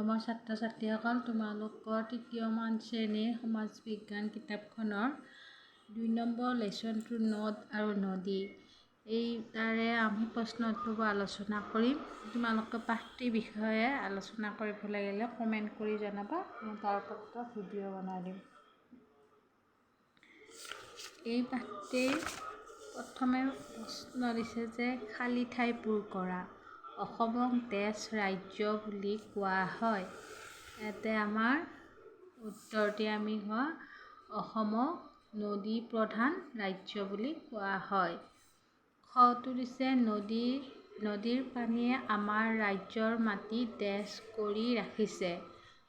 মৰমৰ ছাত্ৰ-ছাত্ৰীসকল, তোমালোকৰ তৃতীয়মান শ্ৰেণীৰ সমাজ বিজ্ঞান কিতাপখনৰ 2 নম্বৰ লেচনটো নদ আৰু নদী, এই তাৰে আমি প্ৰশ্ন উত্তৰবোৰ আলোচনা কৰিম। তোমালোকে পাঠটিৰ বিষয়ে আলোচনা কৰিব লাগিলে কমেণ্ট কৰি জনাবা, মই তাৰ ওপৰত এটা ভিডিঅ' বনাই দিম। এই পাঠটিৰ প্ৰথমে প্ৰশ্ন দিছে যে খালী ঠাই পূৰ কৰা। অসমক দেশ ৰাজ্য বুলি কোৱা হয়। ইয়াতে আমাৰ উত্তৰটি আমি হোৱা অসমক নদী প্ৰধান ৰাজ্য বুলি কোৱা হয়। খটো দিছে নদীৰ পানীয়ে আমাৰ ৰাজ্যৰ মাটি দেশ কৰি ৰাখিছে।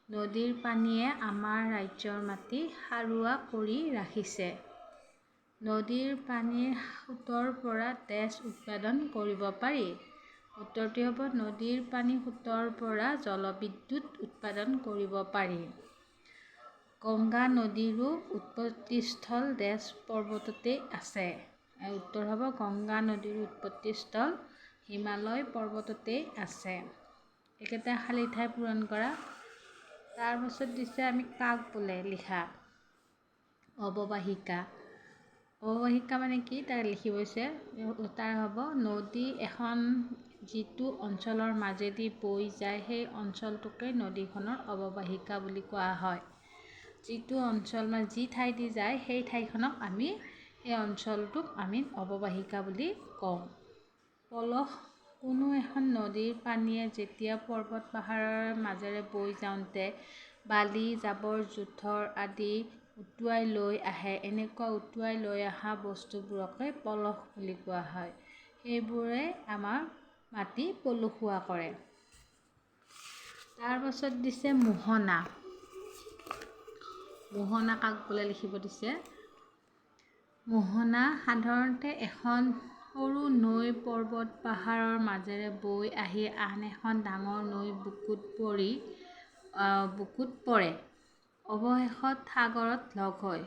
নদীৰ পানীয়ে আমাৰ ৰাজ্যৰ মাটি সাৰুৱা কৰি ৰাখিছে। নদীৰ পানীৰ সোঁতৰ পৰা তেজ উৎপাদন কৰিব পাৰি। উত্তৰটি হ'ব নদীৰ পানী সোঁতৰ পৰা জলবিদ্যুৎ উৎপাদন কৰিব পাৰি। গংগা নদীৰো উৎপত্তিস্থল দেশ পৰ্বততেই আছে। উত্তৰ হ'ব গংগা নদীৰ উৎপত্তিস্থল হিমালয় পৰ্বততেই আছে। এইকেইটা খালী ঠাই পূৰণ কৰা। তাৰপাছত দিছে আমি কাক বোলে লিখা। অৱবাহিকা। অৱবাহিকা মানে কি তাৰ লিখিব হৈছে। তাৰ হ'ব নদী এখন যিটো অঞ্চলৰ মাজেদি বৈ যায় সেই অঞ্চলটোকে নদীখনৰ অৱবাহিকা বুলি কোৱা হয়। যিটো অঞ্চল মানে যি ঠাইদি যায় সেই ঠাইখনক আমি সেই অঞ্চলটোক আমি অৱবাহিকা বুলি কওঁ। পলস কোনো এখন নদীৰ পানীয়ে যেতিয়া পৰ্বত পাহাৰৰ মাজেৰে বৈ যাওঁতে বালি, জাবৰ, জোঁথৰ আদি উটুৱাই লৈ আহে, এনেকুৱা উটুৱাই লৈ অহা বস্তুবোৰকে পলস বুলি কোৱা হয়। সেইবোৰে আমাৰ মাটি পলসুৱা কৰে। তাৰপাছত দিছে মোহনা। মোহনা কাক বোলে লিখিব দিছে। মোহনা সাধাৰণতে এখন সৰু নৈ পৰ্বত পাহাৰৰ মাজেৰে বৈ আহি আন এখন ডাঙৰ নৈ বুকুত পৰে, অৱশেষত সাগৰত লগ হয়।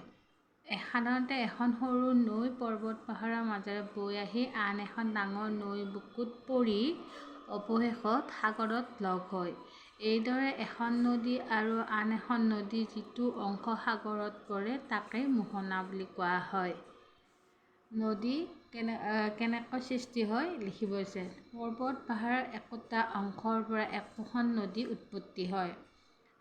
সাধাৰণতে এখন সৰু নৈ পৰ্বত পাহাৰৰ মাজেৰে বৈ আহি আন এখন ডাঙৰ নৈ বুকুত পৰি অৱশেষত সাগৰত লগ হয়। এইদৰে এখন নদী আৰু আন এখন নদী যিটো অংশ সাগৰত পৰে তাকে মোহনা বুলি কোৱা হয়। নদী কেনেকৈ সৃষ্টি হয় লিখিব হৈছে। পৰ্বত পাহাৰৰ একোটা অংশৰ পৰা একোখন নদী উৎপত্তি হয়।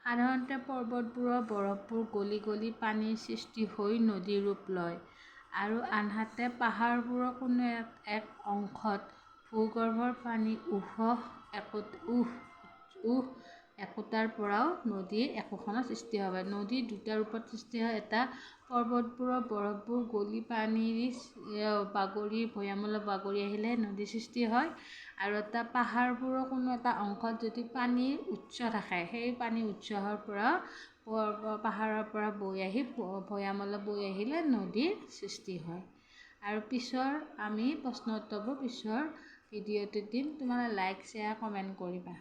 সাধাৰণতে পৰ্বতবোৰৰ বৰফবোৰ গলি গলি পানীৰ সৃষ্টি হৈ নদীৰ ৰূপ লয় আৰু আনহাতে পাহাৰবোৰৰ কোনো এক অংশত ভূগৰ্ভৰ পানী উহ একোটাৰ পৰাও নদীৰ একোখনৰ সৃষ্টি হ'ব পাৰে। নদী দুটা ৰূপত সৃষ্টি হয়। এটা পৰ্বতবোৰৰ বৰফবোৰ গলি পানী বাগৰি ভৈয়ামলৈ বাগৰি আহিলে নদীৰ সৃষ্টি হয় আৰু এটা পাহাৰবোৰৰ কোনো এটা অংশত যদি পানীৰ উৎস থাকে সেই পানীৰ উৎসৰ পৰা পাহাৰৰ পৰা বৈ আহি ভৈয়ামলৈ বৈ আহিলে নদীৰ সৃষ্টি হয়। আৰু পিছৰ আমি প্ৰশ্ন উত্তৰবোৰ পিছৰ ভিডিঅ'টোত দিম। তোমালোকে লাইক, শ্বেয়াৰ, কমেণ্ট কৰিবা।